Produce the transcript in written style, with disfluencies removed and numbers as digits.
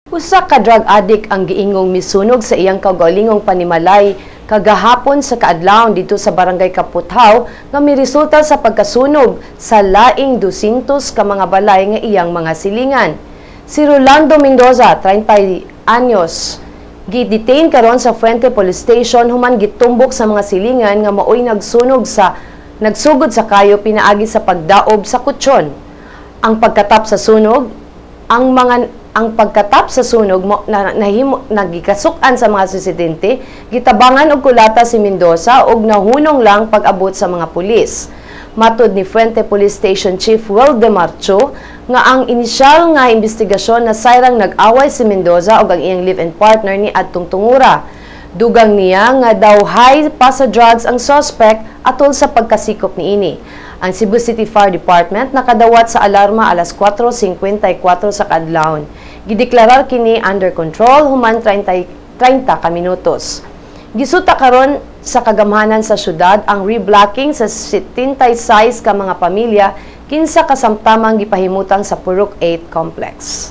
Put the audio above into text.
Usa ka drug addict ang giingong misunog sa iyang kaugalingong panimalay kagahapon sa kaadlawon didto sa Barangay Kaputhaw nga miresulta sa pagkasunog sa laing 200 ka mga balay nga iyang mga silingan. Si Rolando Mendoza, 30 anyos, gidetain karon sa Fuente Police Station human gitumbok sa mga silingan nga maoy nagsugod sa kayo pinaagi sa pagdaob sa kutsyon. Ang pagkatap sa sunog mo, na, nahimo nagikasuk-an sa mga residente, gitabangan og kulata si Mendoza og nahunong lang pag-abot sa mga pulis. Matod ni Fuente Police Station Chief Will De Marcho nga ang inisyal nga investigasyon na sayrang nag-away si Mendoza ug ang iyang live-in partner ni adtong tungura. Dugang niya nga daw high pa sa drugs ang suspect atol sa pagkasikop niini. Ang Cebu City Fire Department nakadawat sa alarma alas 4:54 sa kaadlawon. Gideklarar kini under control human 30 ka minutos. Gisuta karon sa kagamhanan sa syudad ang reblocking sa 76 ka mga pamilya kinsa kasamtamang gipahimutang sa Purok 8 Complex.